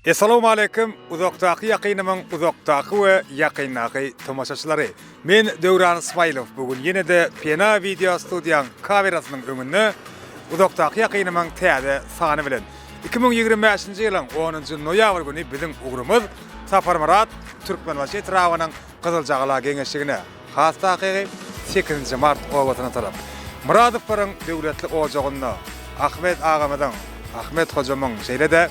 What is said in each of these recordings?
Essalawmaleýkim uzakdaky ýakynymyň uzakdaky we ýakyndaky tomaşaçylary. Men Döwran Ismaýylow bu gün ýene-de Pena wideo studiýaň kamerasynyň öňünde uzakdaky ýakynymyň täze sany bilen. 2025-nji ýylyň onunjy noýabr güni biziň ugrumyz Saparmyrat Türkmenbaşy etrabynyň Gyzyljagala geňeşligine, has takygy Sekizinji mart obasyna tarap. Myradowlaryň döwletli ojagynda Ahmet agamyzyň, Ahmet hojamyň, şeýle-de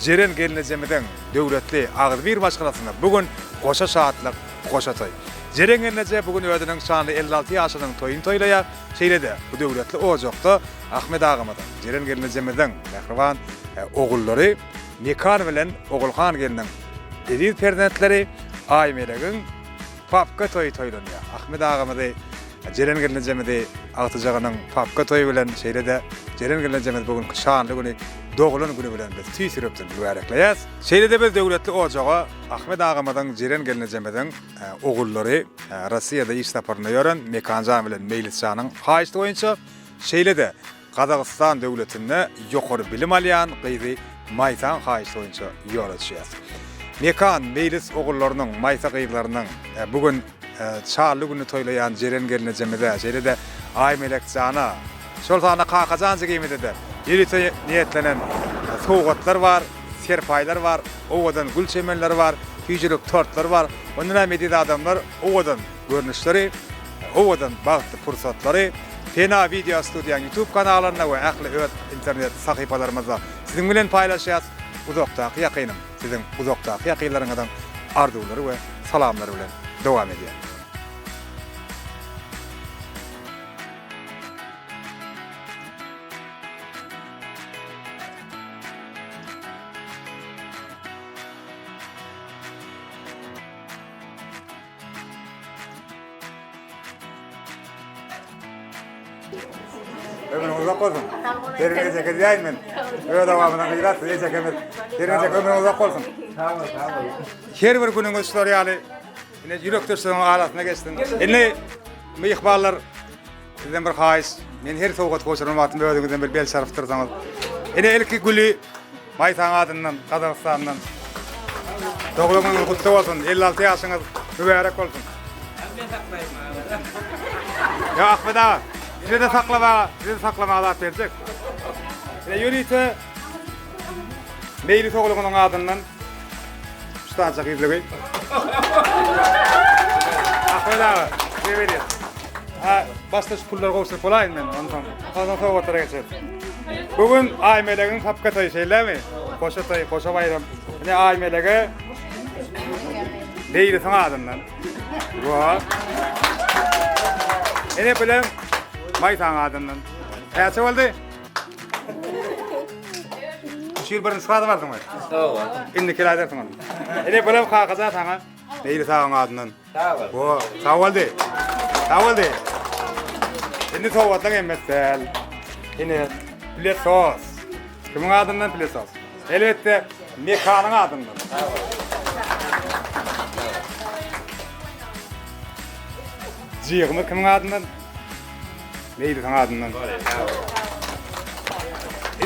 Jeren gelnejemiziň döwletli agzybir maşgalasynda bu gün goşa şatlyk, goşa toý. Jeren gelneje bu gün özüniň şanly 56 ýaşynyň toýuny toýlaýar. Şeýle-de bu döwletli ojakda Ahmet agamyzyň, Jeren gelnejemiziň mähriban ogullary Mekan bilen Ogulhan gelniň eziz perzentleri Aýmelegiň papka toýy toýlanýar. Ahmet agamyzy, Jeren gelnejemizi agtyjagynyň papka toýy bilen, şeýle-de Jeren gelnejemizi bu günki şanly güni, doglan güni bilen biz tüýs ýürekden mübärekleýäs. Şeýle-de biz döwletli ojaga Ahmet agamyzyň, Jeren gelnejemiziň ogullary Rossiýada iş saparynda ýören Mekanjan bilen Meýlisjanyň haýyşty boýunça, şeýle-de Gazagystan döwletinde ýokary bilim alýan gyzy Maýsaň haýyşy boýunça ýola düşýär. Mekan Meýlis ogullarynyň, Maýsa gyzlarynyň bu gün şanly gününi toýlaýan Jeren gelnejemize, şeýle-de Aýmelek jana, şol sanda Kakajan jigimize-de ýörite niýetlenen sowgatlar bar, serpaýlar bar, owadan gül çemenleri bar, süýjülik tortlar bar. Onda näme eziz adamlar, owadan görnüşleri Owadan bagtly pursatlary Pena Video Studiýanyň YouTube kanalynda we ähli öz internet sahypalarymyzda siziň bilen paýlaşýas. Uzakdaky ýakynym siziň uzakdaky ýakynlaryňyzyň arzuwlary we salamlary bilen dowam edýär. Ömrüň uzak bolsun. Her bir ejeke diýäýin men. Öz obamyzyň gyzy siz ejekemiz. Her bir ejeke ömrüň uzak bolsun. Sag bol, sag bol. Her bir günüňiz şular ýaly ine ýürekdeşleriň arasynda geçsin. Indi myhmanlar sizden bir haýyş. Men her sowgat gowşuran wagtym özüňizden bir bel çarpyp dursaňyz. Ine ilki güli Maýsaň adyndan, Gazagystandan. Doglan günüňiz gutly bolsun, 56 ýaşyňyz mübärek bolsun. Men saklaýyn aga. Ýa Ahmet aga, size-de saklamaga, size-de saklamaga zat berjek. Ine ýörite Meýlis ogluňyzyň adyndan şu sanjak ýüzlügi. Ahmet aga, size berýär. Ha, başda şu pullary gowşuryp bolaýyn men, onsoň, onsoň sowgatlara geçeris. Bu gün Aýmelegiň papka toýy şeýlemi? Goşa toý, goşa baýram. Ine Aýmelege Meýlisiň adyndan. Wa. Ine bilen Maýsaň adyndan. Näçe boldy? Şu ýyl birinji sazyp aldyňmy? Sag bol. Indi kiraý edersiň ony. Ine bilen Kakajan saňa Meýlis agaň adyndan. Sag bol. Bo, sag boldy. Sag boldy. Indi sowgatlaň hemmesi däl. Ine, plesos. Kimiň adyndan plesos? Elbetde, Mekanyň adyndan. Sag bol. Jygymyz kimiň adyndan? Meýlisiň adyndan.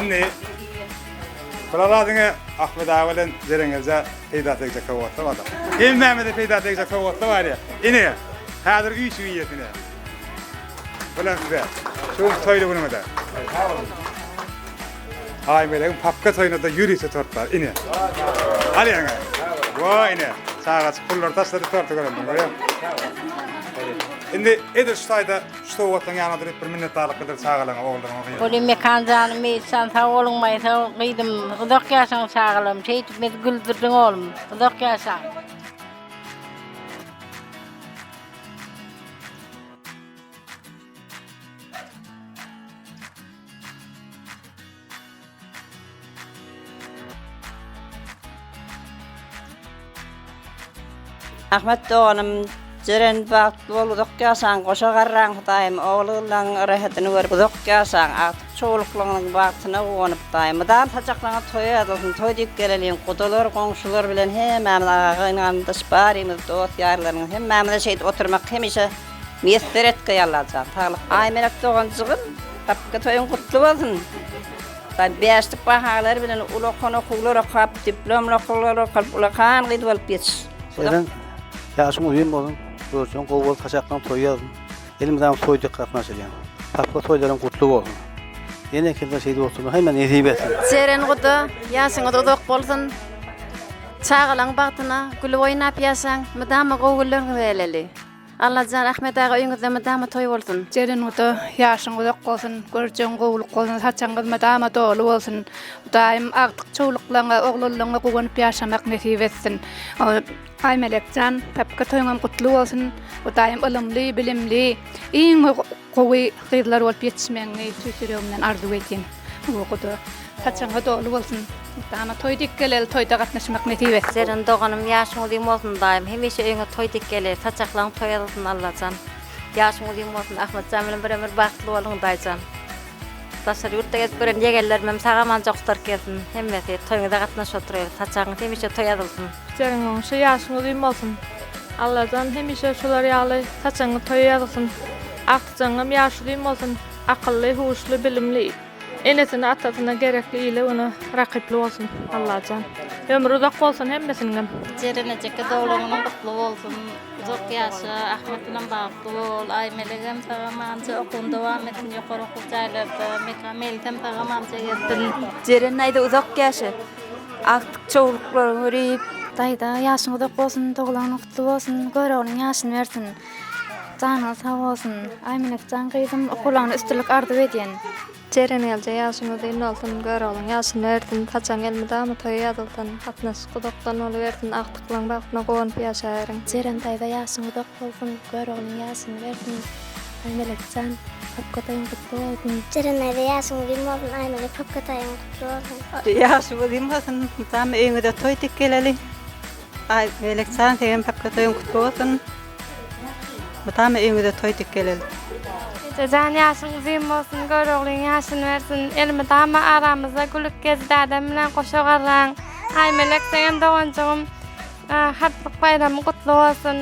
Indi Bulara diňe Ahmet aga bilen Jerengelje peýdasy degjek sowgatlar bar. Hemmämize peýdasy degjek sowgatlar bar ýa. Ine, häzir üýşüp iýýäs ine. Bular size. Şu gün toýly günüňizde. Aýmelegiň papka toýuna-da ýörite tort bar. Ine. Al ýaňa. Wo, ine. Çagaçyk pullary taşlady torty görendir, görýäňmi? Indi edil şu taýda Şu sowgatlaryň ýanyna durup bir minnetdarlyk bildir çagalaryňa, ogullaryňa, gyzyňa. Guli Mekan janym Meýisjan sag boluň Maýsa gyzym uzak ýaşaň çagalarym şeýdip bizi güldürdiň oglum uzak ýaşaň. Ahmet doganym Jeren bagtly bol uzak ýaşaň goşa garraň Hudaýym ogul-gyzlaryň rehetini görüp uzak ýaşaň agtyk çowluklaryňyzyň bagtyna guwanyp daýym mydam saçaklaryňyz toýa ýazylsyn toý diýip geleliň gudalar goňşular bilen hemmämiz aga-garyndaş barymyz dost ýarlaryňyz hemmämize şeýdip oturmak hemişe miýesser etgeý Allajan saglyk Aýmelek doganjygym Tapgy toýuň gutly bolsun. Hudaýym bäşlik bahalar bilen ulakan okuwlar okap, diplomly okuwlar okap, ulakan gyz bolup ýetiş. Seren ýaşyň uzyn bolsun, görjegiň gowy bolup saçaklaň toý ýazsyn. Elmydama toý dek gatnaşylýan. Papga toýlaryň gutly bolsun. Ýene ikimizde şeýdip oturmak hemmä nesip etsin. Jeren guda, ýaşyňyz uzak bolsun. Çagalaň bagtyna gülüp oýnap ýaşaň, mydama gowy günleriňiz geleli. Allajan Ahmet aga öýüňizde mydama toý bolsun. Jeren guda, ýaşyň uzak bolsun, görjegiň gowulyk bolsun, saçagyňyz mydama doly bolsun. Hudaýym agtyk çowluklaňa, oglanlaňa guwanyp ýaşamak nesip etsin. Aýmelek jan, papka toýuňam gutly bolsun. Hudaýym ylymly, bilimli, iň gowy gyzlar bolup ýetişmegiňi tüýs ýüregimden arzuw edýän. Guda, saçagyňa doly bolsun. Mydama toý dek geleli, toýda gatnaşmak nesip etsin. Jeren doganym ýaşyň uzyn bolsun daýym hemişe öýüňe toý dek geler saçaklaň toý azalsyn Allajan ýaşyň uzyn bolsun Ahmetjan bilen bir ömür bagtly boluň daýjan. Daşary ýurtda gezip gören ýegenlerimem sag-aman jogtark gelsin hemmesi toýuňyza gatnaşyp oturyr saçagyňyz hemişe toý ýazylsyn. Jeren goňşy ýaşyň uzyn bolsun. Allajan hemişe şular ýaly saçagyňyz toýa ýazylsyn. Agtyjagyňam ýaşy uzyn bolsun. Akylly, huşly, bilimli, enesine atasyna gerekli ile güne rakyply bolsun Allajan. Ömri uzak bolsun hemmesiniňem. Jeren ejeke doglan günüň gutly bolsun. Uzak ýaşa, Ahmet bilen bagtly bol, Aýmelegem sag-amanja okuwyny dowam etsin ýokary okuw jaýlarda, Mekan Meýlisem sag-amanja gezsin. Jeren daýza uzak ýaşa. Agtyk çowluklaryň görüp. Daýza ýaşyň uzak bolsun doglan gutly bolsun Göroglyň ýaşyny bersin janyňyz sag bolsun Aýmelekjan gyzym okuwlaryňda üstünlik arzuw edýän. Jeren gelje ýaşyň uzyn bolsun Göroglyň ýaşyny bersin saçaň elmydama toýa ýazylsyn gatnaşyk uzakdan bolubersin agtyklaň bagtyna guwanyp ýaşaweriň. Jeren daýza ýaşyň uzak bolsun Göroglyň ýaşyny bersin Aýmelekjan papka toýuň gutly bolsun. Jeren daýza ýaşyň uzyn bolsun Aýmelek papka toýuň gutly bolsun. Ýaşyň uzyn bolsun mydama öýüňize toý dik geleli Aýmelekjan seňem papka toýuň gutly bolsun. Mydama öýüňize toý dik geleli. Ejejan ýaşyň uzyn bolsun Göroglyň ýaşyny bersin elmydama aramyzda gülüp gez dädem bilen goşa garraň Aýmelek seňem doganjygym harplyk baýramy gutly bolsun.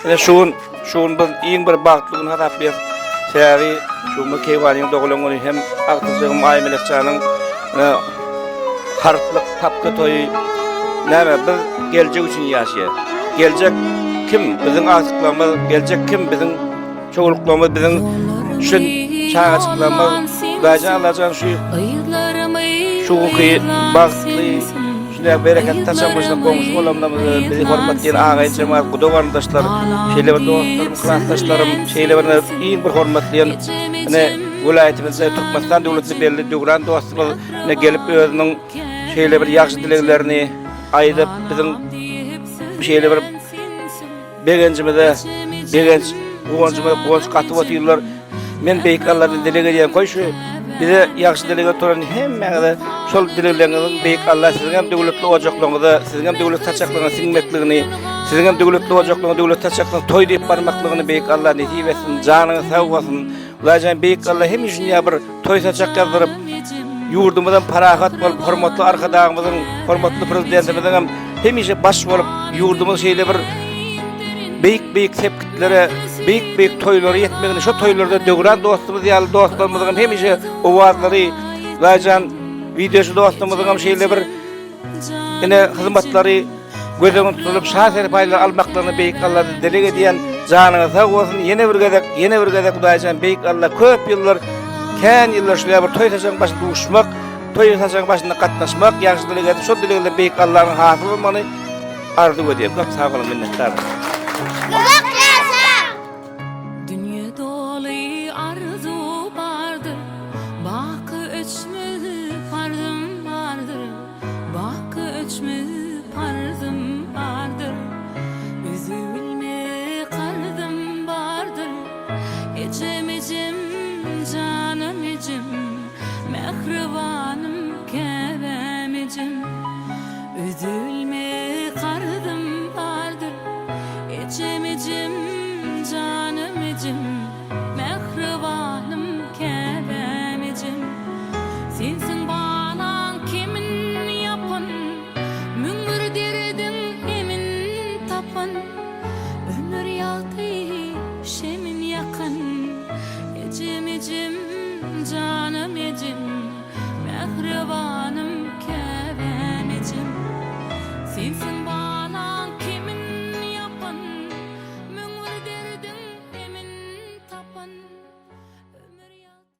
Ine şu gün, şu gün biz iň bir bagtly gün hasaplaýarys. Sebäbi şu gün Keýwanyň doglan güni hem agtyjygym Aýmelekjanyň e, harplyk papka toýy. Näme biz geljek üçin ýaşaýarys. Geljek kim? Biziň agtyklarymyz, geljek kim? Biziň çowluklarymyz, biziň şu çagajyklarymyz. Hudaýjan Allajan şu şu günki bagtly Şunday bereket taşan başyna goňşy bolanlarymyz, bizi hormatlaýan agaýyn jemagat, guda garyndaşlar, şeýle bir dostlarym, klasdaşlarym, şeýle bir iň bir hormatlaýan ine welaýatymyzda Türkmenistan döwletinde belli Döwran dostumyz ine gelip özüniň şeýle bir ýagşy dileglerini aýdyp biziň şeýle bir Begenjimize begenç, guwanjymyza guwanç gatyp otyrlar. Men Beýik Alladan dileg edýän, goý şu bize ýagşy dileg edip duran hemmäňize şol dilegleriňiziň Beýik Alla siziň hem döwletli ojaklaryňyza, siziň hem döwlet saçaklaryňyza siňmekligini, siziň hem döwletli ojaklaryňyza, döwlet saçaklaryňyza toý diýip barmaklygyny Beýik Alla nesip etsin. Janyňyz sag bolsun. Hudaýjan Beýik Alla hemişe dünýä bir toý saçak ýazdyryp, ýurdumyzam parahat bolup, hormatly Arkadagymyzyň, hormatly Prezidentimiziň hem hemişe baş bolup, ýurdumyz şeýle bir beýik-beýik sepgitlere, beýik-beýik toýlara ýetmegini, şo toýlarda Döwran dostumyz ýaly dostlarymyzyň hem hemişe owazlary, Hudaýjan wideoçy dostumyzyň hem şeýle bir ine hyzmatlary göz öňünde tutulyp şa serpaýlary almaklaryny Beýik Alladan dileg edýän. Janyňyz sag bolsun. Ýene bir gezek, ýene bir gezek Hudaýjan Beýik Alla köp ýyllar, kän ýyllar şeýle bir toý saçagyň başynda duşmak, toý saçagyň başynda gatnaşmak, ýagşy dileg edip şol dilegler Beýik Allanyň hasyl bolmagyny arzuw edýän. Köp sag boluň, minnetdar. Uzak ýaşaň! Dünýe doly arzuw bardyr, Baky öçmez parzym bardyr. Baky öçmez parzym bardyr, Üzülme karzym bardyr. Ejem ejem janym ejem, Mähribanym käbäm ejem. Üzülme karzym bardyr. Ejem ejem janym ejem, Mähribanym käbäm ejem. Sensiň balaň kimin. Janym.